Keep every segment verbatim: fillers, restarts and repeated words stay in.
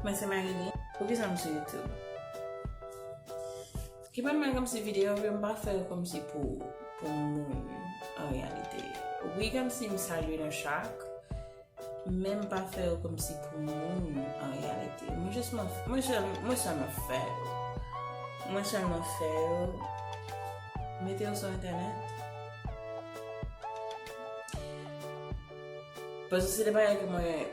Mwen se Marilyn. Poukisa m sou YouTube? Ki pa mwen kòmsi videyo yo, m pa fè yo kòmsi pou, pou moun an reyalite. Wi, kòmsi m salye nan chak, men m pa fè yo kòmsi pou moun an reyalite. Mwen jis mwen, mwen sèl, mwen sèlman fè yo. Mwen sèlman fè yo, mete yo sou entènèt. Paske se de bagay ke mwen,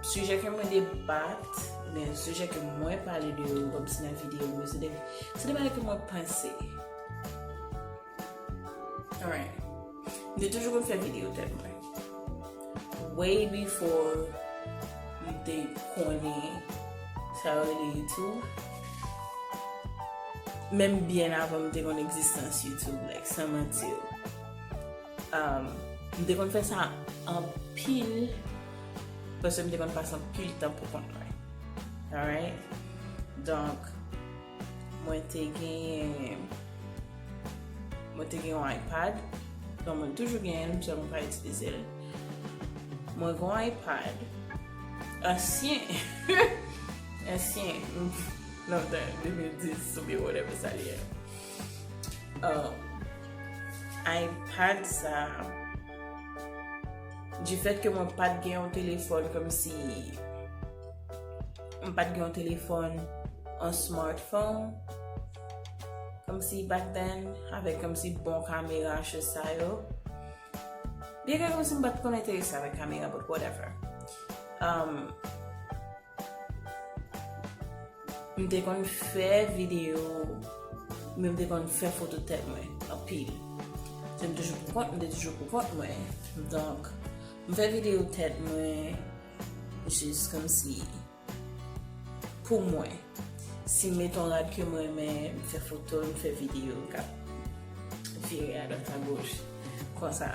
sijè ke mwen debat, oubyen sijè ke mwen pale de yo kòmsi nan videyo m yo, se de, se de bagay ke mwen panse. Alright. M te toujou konn fè videyo tèt mwen. Way before m te konnen sa yo rele YouTube. Menm byen avan m te konn egzistans YouTube, like, san manti w. Um, m te konn fè sa anpil, paske m te konn pase anpil tan pou kont mwen. Alright? Donk, mwen te genyen, mwen te gen yon iPad. Donk, mwen toujou genyen l, m sèlman pa itilize l. Mwen gen yon iPad ansyen. Ansyen. Lontan, de mil dis, oubyen whatever sa li ye. Um, iPad sa, du fait que mwen pa t gen yon telefòn kòmsi, mwen pa t gen yon telefòn, an smartphone, kòmsi back then, avèk kòmsi bon kamera, chè sa yo. Byen ke kòmsi m pa t konn enterese avèk kamera, but whatever. Um, m te konn fè videyo, men m te konn fè foto tèt mwen, anpil. Se m toujou pou kont, m te toujou pou kont mwen. Donk, m fè videyo tèt mwen, jis kòmsi, pou mwen. Si m mete yon rad ke mwen renmen, m fè foto l, m fè videyo, m ka vire adwat agoch, konsa.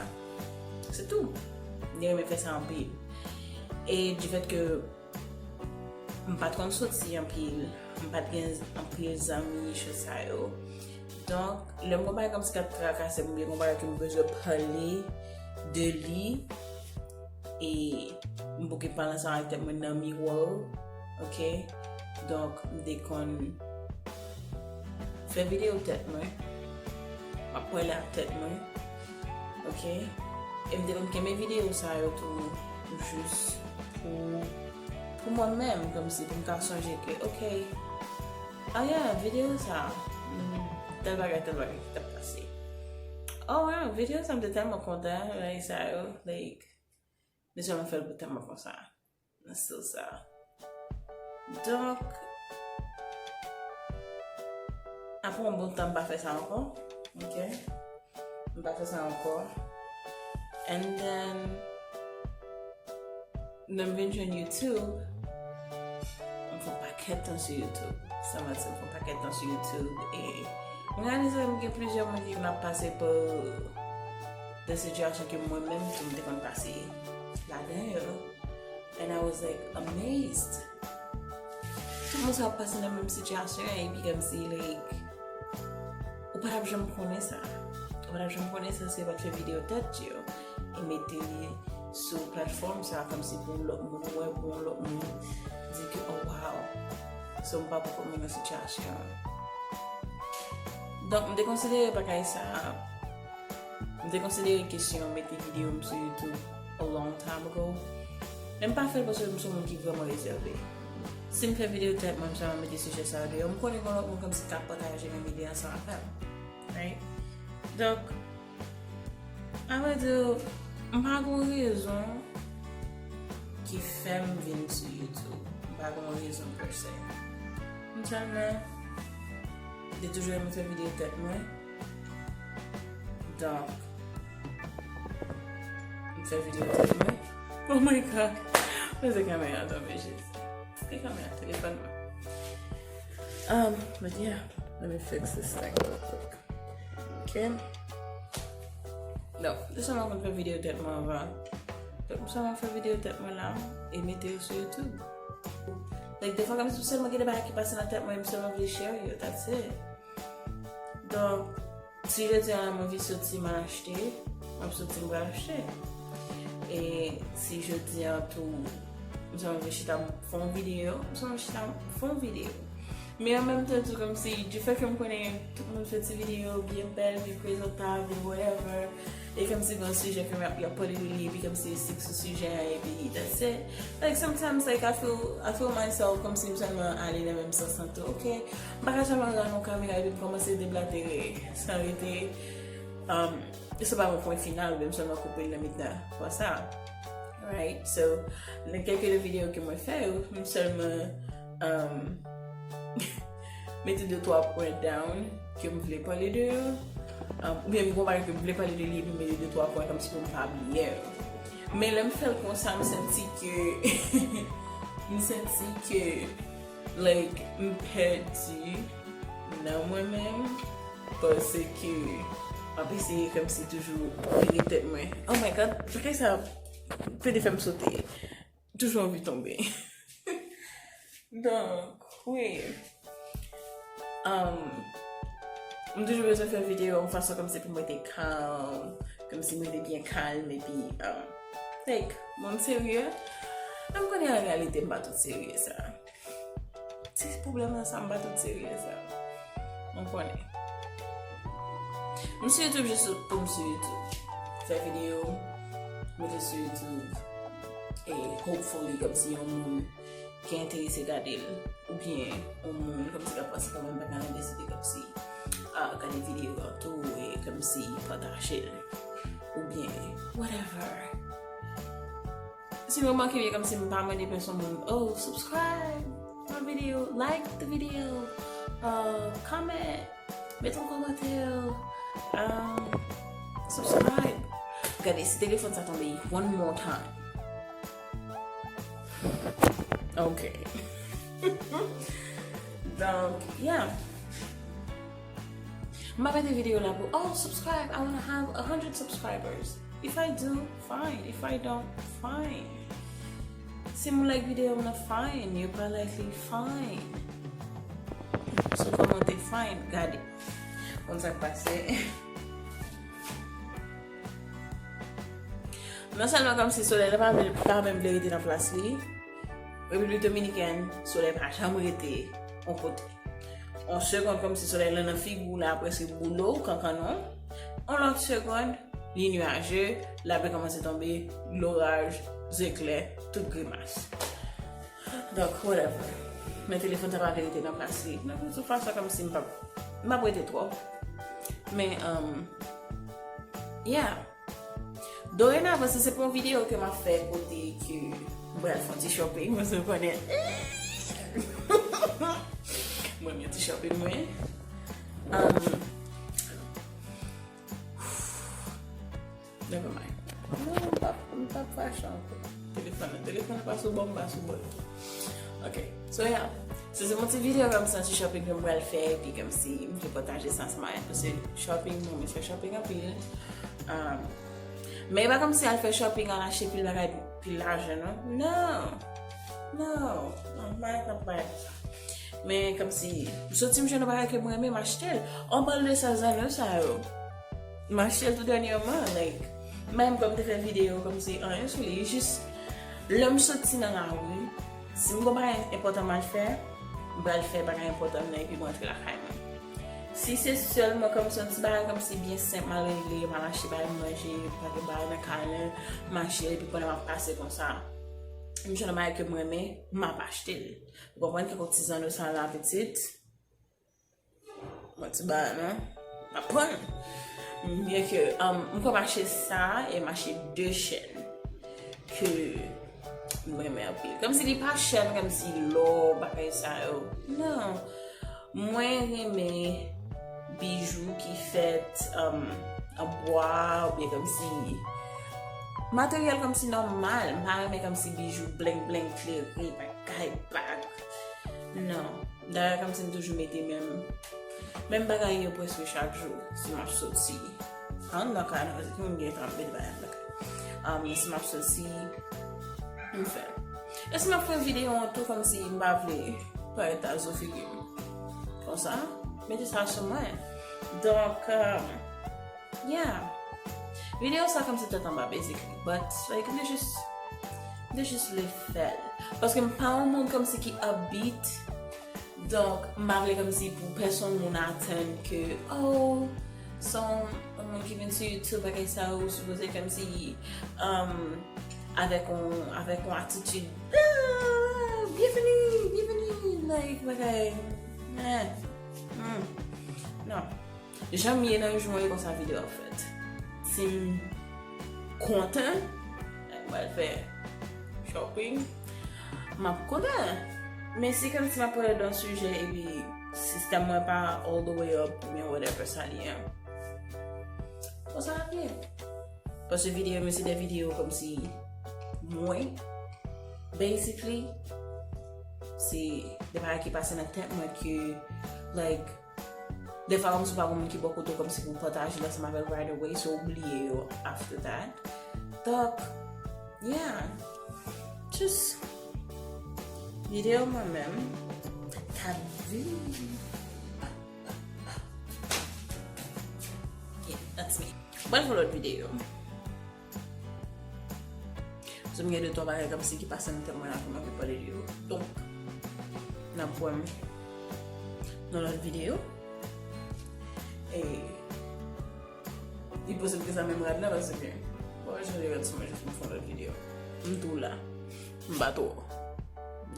Se tou. M te renmen fè sa anpil. E du fait que m pa t konn soti anpil, m pa t gen anpil zanmi, chè sa yo. Donk, lè m gon bagay kòmsi k ap trakase m, oubyen gon bagay ke m bezwen pale de li, e m bouke pale ansanm avèk tèt mwen nan miwa, ok? Donk, m te konn fè videyo tèt mwen, m ap pale ak tèt mwen, ok? E m te konn kenbe videyo sa yo tou, jis pou, pou mwen menm, kòmsi pou m ka sonje ke, ok, ah yeah, videyo sa, hmm, tèl bagay, tèl bagay ki t ap pase. Oh wow, videyo sa, m te tèlman kontan, bagay sa yo, like, m te sèlman fè l pou tèlman konsa. Nan stil sa. Donk, apre yon bon tan, m pa fè sa ankò. Ok? M pa fè sa ankò. And then, lè m vin jwenn YouTube, m fè yon pakèt tan sou YouTube. San manti, m fè yon pakèt tan sou YouTube. E m reyalize m gen plizyè moun ki vin ap pase pa de sitiyasyon ke mwen menm tou m te konn pase ladan yo. And I was, like, amazed. Tout moun sa ap pase nan menm sitiyasyon an, epi kòmsi, like, ou pa t ap janm konnen sa. Ou pa t ap janm konnen sa si yo pa t fè videyo tèt yo e mete li sou platfòm sa, kòmsi pou lòt moun wè, pou yon lòt moun di ke, oh wow, so m pa poko menm nan sitiyasyon an. Donk, m te konsidere bagay sa, m te konsidere kesyon mete videyo m sou YouTube a long time ago. Men m pa fè l paske m se yon moun ki vrèman rezève. Si m fè videyo tèt mwen, m sèlman mete sijè sa yo deyò, m konnen gen lòt moun kòmsi k ap pataje menm ide ansanm avè m. Right? Donk, a vrè di, m pa gen yon rezon ki fè m vin sou YouTube. M pa gen yon rezon per se. M sèlman te toujou renmen fè videyo tèt mwen. Donk, m fè videyo tèt mwen. Oh my God. Mwen se kamera tonbe, Jezi. Se kamera telefòn mwen. Um, but yeah, let me fix this thing real quick. Ok. Non, m te sèlman konn fè videyo tèt mwen anvan. Donk, m sèlman fè videyo tèt mwen la e mete yo sou YouTube. Like, defwa, kòmsi m sèlman gen de bagay ki pase nan tèt mwen, m sèlman vle share yo, that's it. Donk, si jodi a m anvi soti, m al achte, m ap soti, m pral achte. E si jodi a tou, M sèlman vle chita m fè yon videyo, m sèlman chita m fè yon videyo. Men an menm tan tou, kòmsi, du fait ke m konnen tout moun fè ti videyo byen bèl, byen prezantab, byen whatever, e kòmsi gen yon sijè ke y ap, y ap pale de li, epi kòmsi yo stick sou sijè a, epi that's it. Like, sometimes, like, I feel, I feel myself kòmsi m sèlman ale nan menm sans lan tou, ok? M pa ka sèlman gade yon kamera epi m kòmanse deblatere san rete, um, sa pa yon pwen final, men m sèlman koupe l nan mitan, konsa. Right? So, nan kèk de videyo ke mwen fè yo, m sèlman, um, mete de twa pwen down ke m vle pale de yo. Um, oubyen m gon bagay ke m vle pale de li, epi m mete de twa pwen kòmsi pou m pa bliye yo. Men lè m fè l konsa, m santi ke, m santi ke, like, m pèdi nan mwen menm, paske m ap eseye kòmsi toujou vire tèt mwen. Oh my God, bagay sa pede fè m sote. Toujou anvi tonbe. Donk, wi. Um, m toujou bezwen fè videyo yon fason kòmsi pou m rete kalm, kòmsi m rete byen kalm, epi, um, like, mwen m serye. Men m konnen an reyalite m pa tout serye sa. Se pwoblèm nan sa, m pa tout serye sa. Mwen konnen. M sou YouTube jis pou m sou YouTube. Fè videyo, mete sou YouTube. E hopefully, kòmsi yon moun ki enterese gade l, oubyen yon moun kòmsi k ap pase pa mwen, m pa ka deside kòmsi, ah, gade videyo a tou, e kòmsi pataje l, oubyen whatever. Si nou remake byen, kòmsi m pa mande pèsonn moun, oh, subscribe my video, like the video, uh, comment, mete yon kòmantè, um, subscribe. Gade, si telefòn sa tonbe one more time. Ok. Donk, yeah. M pa mete videyo la pou, oh, subscribe, I wanna have a hundred subscribers. If I do, fine. If I don't, fine. Si moun like videyo m nan, fine. Yo pa like li, fine. So, kòmante, fine. Gade. Konn sa k pase. Non sèlman kòmsi solèy la pa vle, pa menm vle rete nan plas li. Repiblik Dominikèn, solèy pa janm rete yon kote. Yon segonn kòmsi solèy la nan figi w la, prèske boule w, kankannon w. Yon lòt segonn, li nyaje, lapli kòmanse tonbe, loraj, zeklè, tout grimas. Donk, whatever. Men telefòn sa pa vle rete nan plas li. Nan tout fason, kòmsi m p ap, m p ap rete twòp. Men, um, yeah. Dorenavan, si se pa yon videyo ke m ap fè kote ke m pral fè yon ti shopping, paske m konnen mwen renmen ti shopping mwen. Um, never mind. Non, m p ap, m p ap fache ankò. Telefòn nan, telefòn nan pa sou bò, m pa sou bò l. Ok. So, yeah. Se, se yon ti videyo kòmsi ti shopping ke m pral fè, epi kòmsi m vle pataje sa ansanm avè nou, paske shopping, mwen, mwen fè shopping anpil. Um, men e pa kòmsi al fè shopping, al achte pil bagay, pil lajan, non. Non. Non. Non, m pa, m pa, m pa konsa. Men kòmsi, m soti m jwenn yon bagay ke m renmen, m achte l. An palan de sa, zanno sa yo. M achte l tou dènyèman, like, menm kòm te fè videyo kòmsi anyen sou li, jis lè m soti nan lari, si m gon bagay enpòtan m al fè, m pral fè bagay enpòtan m nan epi m rantre lakay mwen. Si se sèlman kòmsi yon ti bagay kòmsi byen senp m al regle, m al achte bagay m manje, m pa gen bagay nan kay lan, m achte l epi pandan m ap pase konsa, m jwenn yon bagay ke m renmen, m ap achte l. Ou konprann, kèk ti zanno sa la pitit. Bon, ti bagay non. M ap pran l. Byen ke, um, m konn achte sa e m achte de chèn ke m renmen anpil. Kòmsi li pa chèn, kòmsi lò, bagay sa yo. Non. Mwen renmen bijou ki fèt, um, an bwa, oubyen kòmsi materyèl kòmsi nòmal. M pa renmen kòmsi bijou blenk blenk, klere, bagay, bag. Non. Dayè, kòmsi m toujou mete menm, menm bagay yo prèske chak jou, si m ap soti. Anndan kay la, paske moun gen tan ap mete bagay anndan kay. Um, si m ap soti, m fè l. E si m ap fè videyo an tou, kòmsi m pa vle parèt a zo figi m. Konsa, mete sa sou mwen. Donk, um, yeah. Videyo sa kòmsi tèt anba, basically. But, like, li jis m te jis vle fè l. Paske m pa yon moun kòmsi ki upbeat. Donk, m pa vle kòmsi pou pèsonn moun atann ke, oh, se yon moun ki vin sou YouTube, bagay sa yo, ou sipoze kòmsi, um, avèk yon, avèk yon atitid, ah, bienvenue, bienvenue, like, bagay, eh, hmm, non. Jan m ye nan jou mwen, e konsa videyo ap fèt. Si m kontan, m pral fè shopping, m ap kontan. Men si kòmsi m ap pale de yon sijè epi sistèm mwen pa all the way up, oubyen whatever sa li ye, konsa l ap ye. Paske videyo mwen se de videyo kòmsi mwen, basically, se de bagay ki pase nan tèt mwen ke, like, defwa kòmsi w pa gen moun ki bò kote w kòmsi pou pataje l ansanm avè l right away, so w bliye yo after that. Donk, yeah, just videyo mwen menm, ta vi. Yeah, that's me. Mwen fè lòt videyo. Paske m gen de twa bagay kòmsi ki pase nan tèt mwen la pou m anvi pale de yo. Donk, n ap wè m nan lòt videyo. E li posib ke sa menm rad la, paske, bon, jan de rad sou mwen, jis m fè yon lòt videyo. M tou la. M pa twò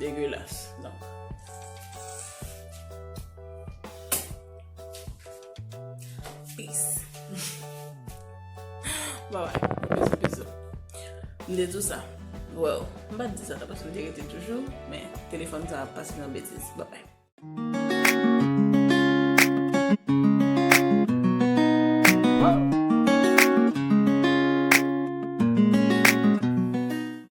degelas. Donk, peace. Bye bye. Bisou, bisou. M te di w sa. Well, m pa t di sa ta paske m te rete toujou, men telefòn sa ap pase nan betiz. Bye bye.